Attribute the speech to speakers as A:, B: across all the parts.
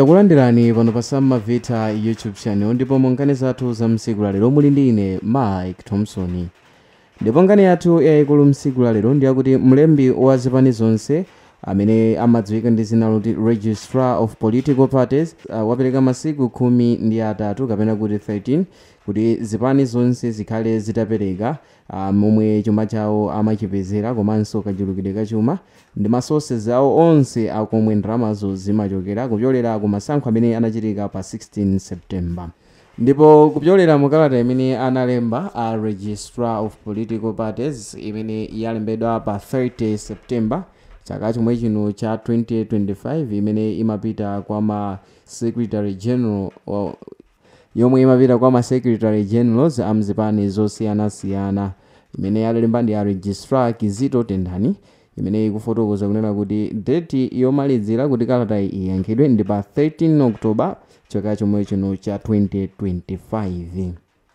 A: Takulandirani pano pa Sam Mavita YouTube channel, ndipo mu nkhani zathu za msiku lalero muli ndi ine Mike Thompson. Ndipo nkhani yathu yayikulu msiku lalero ndiyakuti mlembi wa zipani zonse amene amadziwika ndi zina loti Registrar of Political Parties wapereka masiku 13 kapena kuti 13 kuti zipani zonse zikhale zitapereka momwe chuma chawo amachipezera komanso kachulukidwe ka chuma ndi ma sources awo onse akomwe ndalamazo zimachokera kupyolera ku masankho amene anachitika pa 16 September. Ndipo kupyolera mukalata imene analemba a Registrar of Political Parties, imene yalembedwa pa 30 September chaka chomwe chino cha 2025, imene imapita kwa ma secretary general yomwe imapita kwa ma secretary generals amzipani zosiyanasiyana, imene yalemba ndi a Registrar Kizito Tenthani, imene ikufotokoza kunena kuti date yomalizira kuti kalata iyankhidwe ndi pa 13 October chaka chomwe chino cha 2025.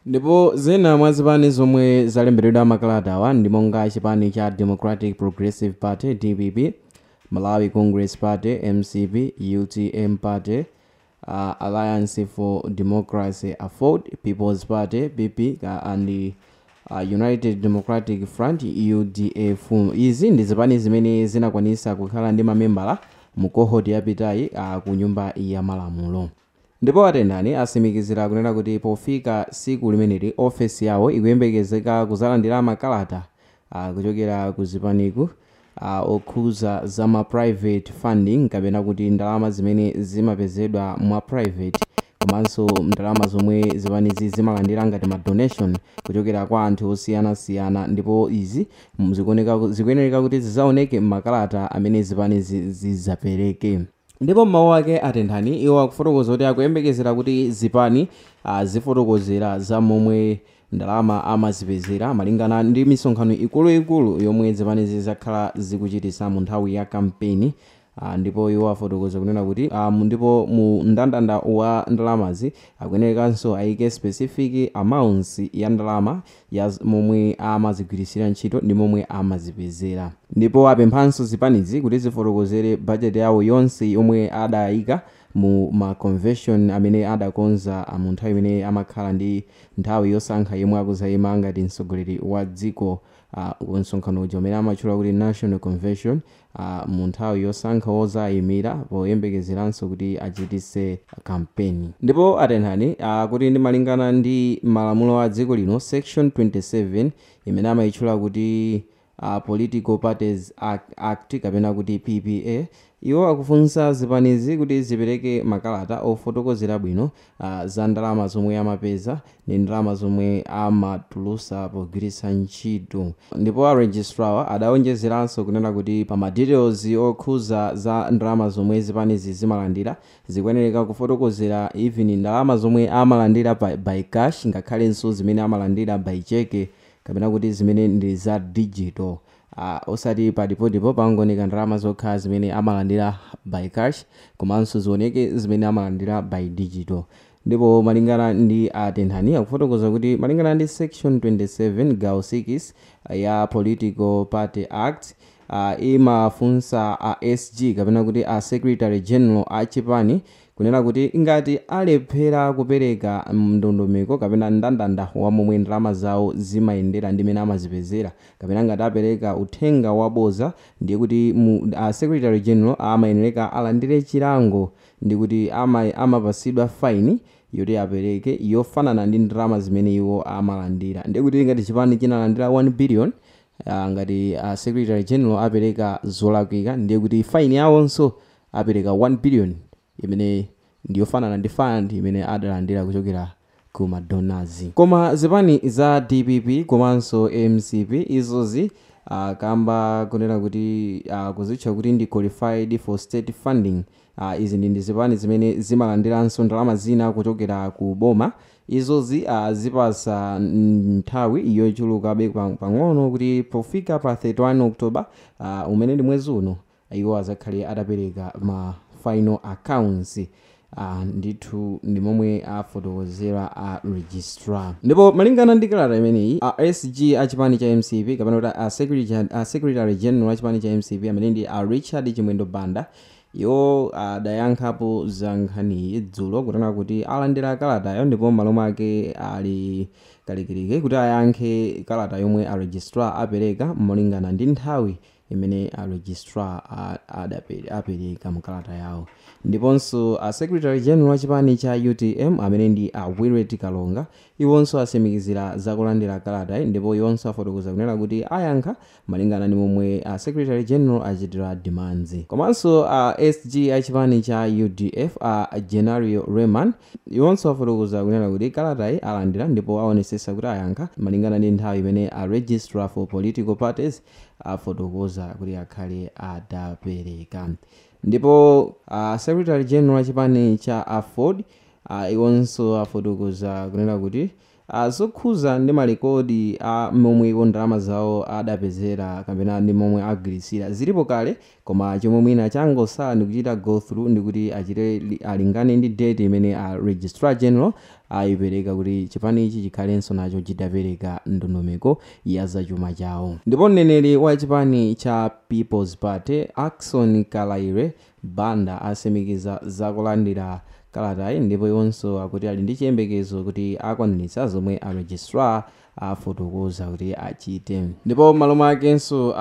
A: Ndipo zina mwa zipani zomwe zalemberedwa makalatawa ndi monga chipani cha Democratic Progressive Party, DPP, Malawi Congress Party, MCP, UTM Party, Alliance for Democracy, AFORD, People's Party, PP, and United Democratic Front, UDF. Izi ndi zipani zimene zinakwanisa kukhala ndi mamembala mu cohort yapitayi ku Nyumba ya Malamulo. Ndipo atendani asimikizira kunena kuti pofika siku limeneli ofesi yawo ikuyembekezeka kuzalandira makalata kuchokera ku zipaniku okhuza za ma private funding, kapena kuti ndalama zimene zimapezedwa mwa private, komanso ndalama zomwe zipanizi zimalandira ngati ma donation kuchokera kwa anthu osiyanasiyana. Ndipo izi zikuyenera kuti zizaoneke m'makalata amene zipanizi zidzapereke. Ndipo mmawu ake atenthani iwo akufotokoza kuti akuyembekezera kuti zipani zifotokozera za momwe ndalama amazipezera malingana ndi misonkhano ikuluikulu yomwe zipanizi zakhala zikuchitisa mu nthawi ya kampeni. Ndipo iwo afotokoza kunena kuti ndipo mu mndandanda wa ndalamazi akuyenekanso ayike specific amounts ya ndalama ya momwe amazigwirisira ntchito ndi momwe amazipezera. Ndipo apemphanso zipanizi kuti zifotokozere budget yawo yonse yomwe adayika mu ma convention amene adakonza mu nthawi imene amakhala ndi nthawi yosankha yomwe akuzayima ngati mtsogoleri wa dziko, msonkhano uja umene amatchula kuti National Convention, mu nthawi yosankha wozayimira poyembekezeranso kuti achitise kampeni. Ndipo atenthani kuti ndi malingana ndi malamulo a dziko lino, section 27 imene amayitchula kuti Political Parties Act kapena kuti PPA, iwo akufunsa zipanizi kuti zipereke makalata ofotokozera bwino za ndalama zomwe amapeza ndi ndalama zomwe amatulusa pogwiritsa ntchito. Ndipo a registrar adawonjezeranso kunena kuti pa ma details okhuza za ndalama zomwe zipanizi zimalandira zikuyenereka kufotokozera even ndalama zomwe amalandira by cash, ngakhalenso zimene amalandira by cheque kapena kuti zimene ndi za digital, osati padipotipo pangoneka ndalama zokha zimene amalandira by cash, komanso zioneke zimene amalandira by digital. Ndipo malingana ndi atenthani akufotokoza kuti malingana ndi section 27 gawo 6 ya Political Party Act, imafunsa a SG kapena kuti a secretary general a chipani kunena kuti ngati alephera kupereka ndondomeko kapena mndandanda wa momwe ndalama zawo zimayendera ndi mene amazipezera, kapena ngati apereka uthenga waboza, ndiye kuti a secretary general amayenereka alandire chilango, ndi kuti amapasidwa faini yoti apereke yofanana ndi ndalama zimene iwo amalandira. Ndiye kuti ngati chipani chinalandira 1 billion, ngati secretary general apereka zolakwika, ndiye kuti faini yawonso apereka 1 billion imene ndiyofanana ndi fund imene adalandira kuchokera ku ma donors. Koma zipani za DPP komanso MCP izozi kamba kunena kuti kuzitcha kuti ndi qualified for state funding, izi ndi zipani zimene zimalandiranso ndalama zina kuchokera ku boma. Izozi zipasa nthawi yochulukabe pang'ono kuti pofika pa 31 October, umene ndi mwezi uno, iwo azakhale adapereka ma final accounts. Ndithu ndi momwe afotokozera a registrar. Ndipo malingana ndi kalata imeneyi, a SG a chipani cha MCP kapena kuti a secretary general a chipani cha MCP amene ndi a Richard Chimwendo Banda, Iwo adayankhapo za nkhaniyi dzulo kunena kuti alandira kalatayo ndipo m'malo mwake ali kalikiliki kuti ayankhe kalata yomwe a registrar apereka molingana ndi nthawi imene a registrar apereka mu kalata yawo. Ndiponso a secretary general wa chipani cha UTM amene ndi a Willet Kalonga iwonso asimikizira zakulandira kalatayi ndipo iwonso afotokoza kunena kuti ayankha malingana ndi momwe a secretary general achitira demands. Komanso a SG a chipani cha UDF a Genario Rayman iwonso afotokoza kunena kuti kalatayi alandira ndipo aonesesa kuti ayankha malingana ndi nthawi imene a registrar for political parties afotokoza kuti akhale adapereka. Ndipo secretary general wa chipani cha AFORD iwonso afotokoza kunena kuti zokhuza ndi marekodi a momwe iwo ndalama zawo adapezera kapena ndi momwe agwirisira zilipo kale, koma chomwe mwina changosala ndikuchita go through ndikuti achite alingane ndi date imene a registrar general ayipereka kuti chipanichi chikhalenso nacho chidapereka ndondomeko ya zachuma chawo. Ndipo mneneri wa chipani cha People's Party Akson Kalaire Banda asimikiza zakulandira kalatayi ndipo iwonso akuti ali ndi chiyembekezo kuti akwaniritsa zomwe a registrar afotokoza kuti achite. Ndipo m'malo mwakenso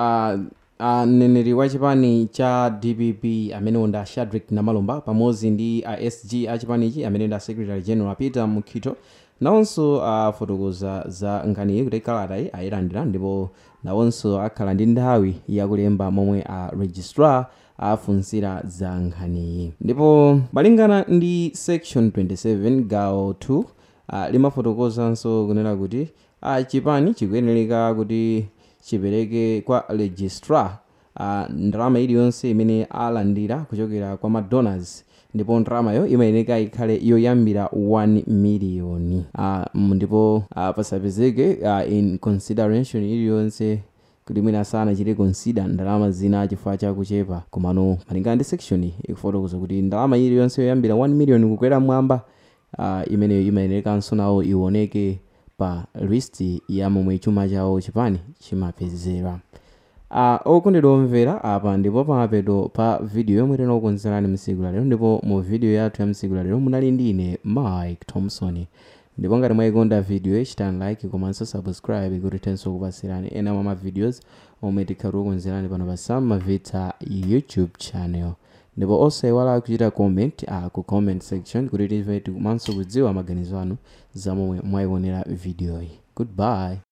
A: mneneri wa chipani cha DPP amene ndi Shadrack Namalomba pamodzi ndi a SG a chipanichi amene ndi secretary general Peter Mukhito nawonso afotokoza za nkhaniyi kuti kalatayi ayilandira ndipo nawonso akhala ndi nthawi yakulemba momwe a registrar afunsira za nkhaniyi. Ndipo malingana ndi section 27 gawo 2 limafotokozanso kunena kuti chipani chikuyenereka kuti chipereke kwa registrar ndalama iliyonse imene alandira kuchokera kwa madonors ndipo ndalamayo imayeneka ikhale yoyambira 1 miliyoni, ndipo pasapezeke in consideration iliyonse kuti mwina sanachite consider ndalama zina chifukwa chakuchepa. Komano malingana ndi section ikufotokoza kuti ndalama iliyonse yoyambira 1 million kukwera mwamba imeneyo imayenekanso nawo ioneke pa list ya momwe chuma chawo chipani chimapezera. Okondedwa omvera, apa ndipo pamapeto pa video yomwe tinakukonzerani msiku lalero, ndipo mu video yathu ya msiku lalero munali ndi ine Mike Thompson. Ndipo ngati mwayikonda video, chitani like komanso subscribe kuti tithenso kupasirani ena mwa ma videos omwe tikhala tikukonzerani pano pa Sam Mavita YouTube channel. Ndipo osayiwala kuchita comment ku comment section kuti timve komanso kudziwa maganizo anu za momwe mwayionera video iyi. Goodbye.